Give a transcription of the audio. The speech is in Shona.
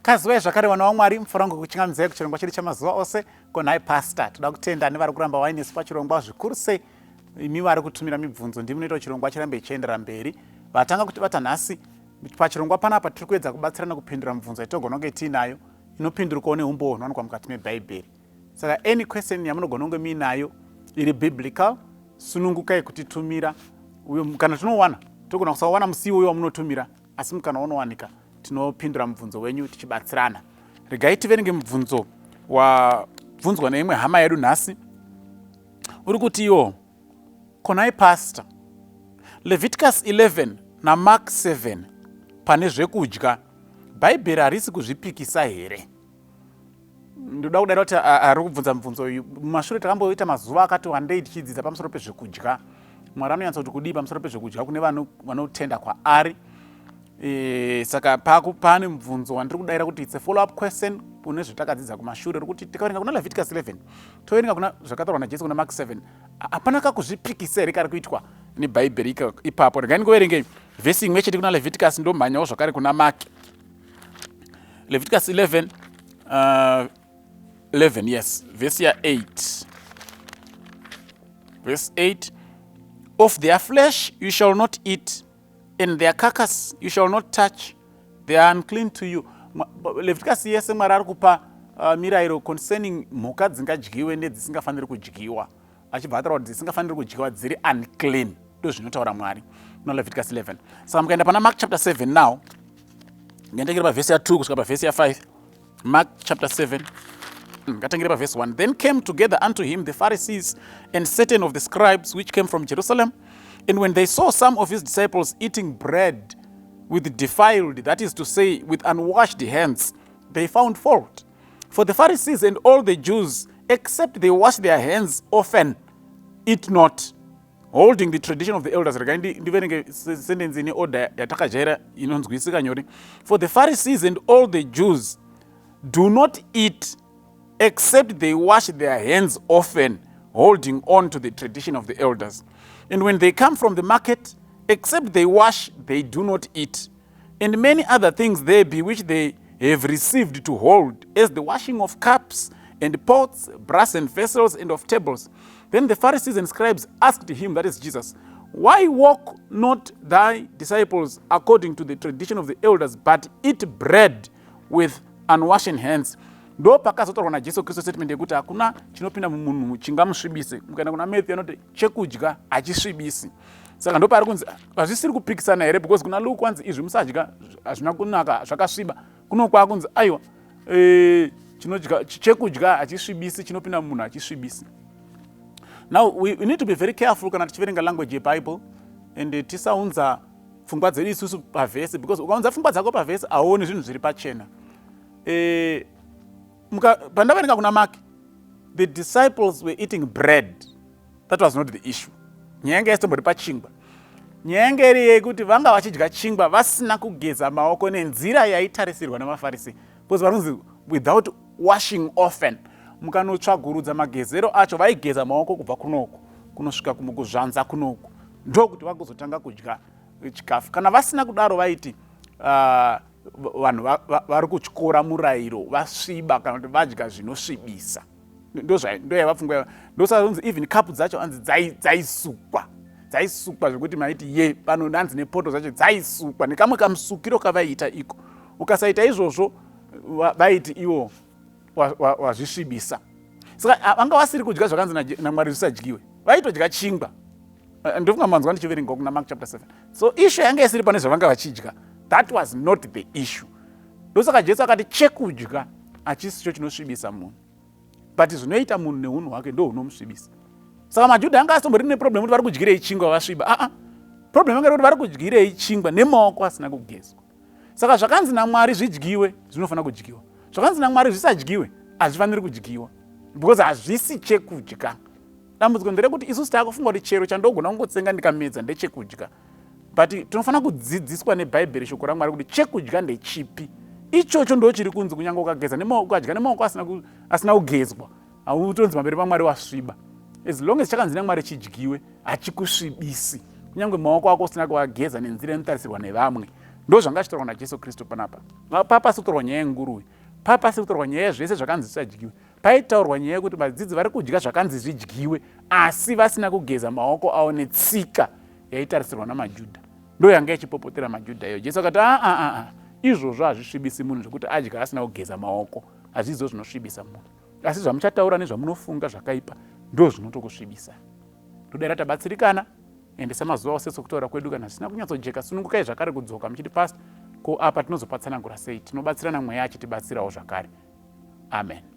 Kazivai zvakare vana vaMwari, mufaro wangu kuchingamidzai kuchirongwa chedu chamazuva ose. Ko nhai pastor, toda kutenda nevari kuramba vainesu pachirongwa zvikuru sei imi vari kutumira mibvunzo, ndimi munoita chirongwa chirambe chichiendera mberi. Vatanga kutibata nhasi pachirongwa panapa, tiri kuedza kubatsirana kupindura mibvunzo yatogona kunge tiinayo, inopindurikawo neumbowo hunowanikwa mukati mebhaibheri. Saka any question yamunogona kunge muinayo iri biblical, sunungukai kutitumira. Kana tinowana, togona kusawana musi iwoyo wamunotumira, asi mukana unowanika tinopindura mubvunzo wenyu tichibatsirana. Regai tiverenge mubvunzo wabvunzwa neimwe hama yedu nhasi. Uri kuti iwo, konai pastor, Leviticus 11 naMark 7 pane zvekudya, bhaibheri harisi kuzvipikisa here? Ndoda kudaira kuti ari kubvunza mubvunzo uyu, mumashure takamboita mazuva akati wandei tichidzidza pamusoro pezvekudya. Mwari anonyatsa kuti kudii pamusoro pezvekudya kune vanotenda kwaari. Saka pane mubvunzo wandiri kudaira kuti it's a follow up question kune zvatakadzidza kumashure, rekuti tikaverenga kuna Leviticus 11, toverenga kuna zvakataurwa naJesu kuna Mark 7, hapana kakuzvipikisa here kari kuitwa nebhaibheri ipapo? Regai ndikuverengei vhesi imwe chete kuna Leviticus, ndomhanyawo zvakare kuna Mark. Leviticus 11, 11, yes, vhesi ya 8, verse 8: "Of their flesh you shall not eat, and their carcass you shall not touch. They are unclean to you." Leviticus yese Mwari ari kupa mirayiro concerning mhuka dzingadyiwe nedzisingafaniri kudyiwa, achibva ataura kuti dzisingafaniri kudyiwa dziri unclean. Ndo zvinotaura Mwari kuna Leviticus 11. Saka mukaenda pana Mark chapter 7 now, ngatangire pavhesi ya2 kusvika pavhesi ya5. Mark chapter 7, ngatangire pavhesi 1. "Then came together unto him the Pharisees and certain of the scribes which came from Jerusalem, and when they saw some of his disciples eating bread with defiled, that is to say, with unwashed hands, they found fault. For the Pharisees and all the Jews, except they wash their hands often, eat not, holding the tradition of the elders." Regai ndiverenge sentence ine order yatakajaira inonzwisika nyore. "For the Pharisees and all the Jews do not eat except they wash their hands often, holding on to the tradition of the elders. And when they come from the market, except they wash, they do not eat. And many other things there be which they have received to hold, as the washing of cups and pots, brassen vessels, and of tables. Then the Pharisees and scribes asked him," that is Jesus, "Why walk not thy disciples according to the tradition of the elders, but eat bread with unwashen hands?" Ndo pakazotaurwa naJesu Kristu statement yekuti hakuna chinopinda mumunhu chingamusvibise. Mukaenda kuna Matthew anoti chekudya hachisvibisi. Saka ndo paari kunzi hazvisiri kupikisana here? Because kuna Luke kwanzi izvi musadya, hazvina kunaka, zvakasviba. Kuno kwakunzi aiwa, chinodya chekudya hachisvibisi, chinopinda mumunhu hachisvibisi. Now we need to be very careful kana tichiverenga language yeBible and tisaunza pfungwa dzedu isusu pavhesi, because ukaunza pfungwa dzako pavhesi hauoni zvinhu zviri pachena. Pandaverenga kuna Mark, the disciples were eating bread. That was not the issue. Nyaya yanga isitombori pachingwa. Nyaya yanga iri yekuti vanga vachidya chingwa vasina kugeza maoko nenzira yaitarisirwa namaFarisi, because vanonzi "without washing often". Mukanotsvagurudza magezero acho, vaigeza maoko kubva kunoku kunosvika kuzvanza kunoku, ndokuti vagozotanga kudya chikafu. Kana vasina kudaro, vaiti vanhu vari kutyora murayiro, vasviba, kana kuti vadya zvinosvibisa. Ndoyaiva pfungwa. Ndosaka even kapu dzacho anzi dzaisukwa, dzaisukwa zvekuti maiti ye pano anzi nepoto dzacho dzaisukwa nekamwe kamusukiro kavaiita iko. Ukasaita izvozvo, vaiti iwo wazvisvibisa. Saka vanga vasiri kudya zvakanzi naMwari zvisadyiwe, vaitodya chingwa. Ndofunga manzwa ndichiverenga kuna Mark chapter 7. So issue yanga isiri pane zvavanga vachidya. That was not the issue. Ndosaka Jesu akati chekudya hachisicho chinosvibisa munhu, but zvinoita munhu neunhu hwake ndo hunomusvibisa. Saka maJudha anga asitombori neproblem kuti vari kudyirei chingwa vasviba. Aa, problem yanga iri kuti vari kudyirei chingwa nemaoko asina kugezwa. Saka zvakanzi naMwari zvidyiwe zvinofanira kudyiwa, zvakanzi naMwari zvisadyiwe hazvifaniri kudyiwa, because hazvisi chekudya. Dambudziko nderekuti isusu taakufunga kuti chero chandogona kungotsenga ndikamedza ndechekudya, but tinofanira kudzidziswa nebhaibheri, shoko raMwari, kuti chekudya ndechipi. Ichocho ndo chiri kunzi kunyange ukageza, ukadya nemaoko asina kugezwa, hautonzi pamberi paMwari wasviba. As long as chakanzi naMwari chidyiwe, hachikusvibisi, kunyange maoko ako usina kuageza nenzira inotarisirwa nevamwe. Ndo zvanga zvichitaurwa naJesu Kristu panapa. Papa asi kutaurwa nyaya yenguruve, papa asi kutaurwa nyaya yezvese zvakanzi zvisadyiwe. Paitaurwa nyaya yekuti vadzidzi vari kudya zvakanzi zvidyiwe asi vasina kugeza maoko avo netsika yaitarisirwa namaJudha. Ndo yanga ichipopotera maJudha iyo. Jesu akati aa a a izvozvo hazvisvibisi munhu zvekuti adya asina kugeza maoko, hazvizo zvinosvibisa munhu, asi zvamuchataura nezvamunofunga zvakaipa ndo zvinotokusvibisa. Todera tabatsirikana. Ende semazuva ose sokutaura kwedu, kana zvisina kunyatsojeka, sunungukai zvakare kudzoka muchiti, "Pastor, ko apa tinozopatsanangura sei?" Tinobatsirana, Mweya achitibatsirawo zvakare. Amen.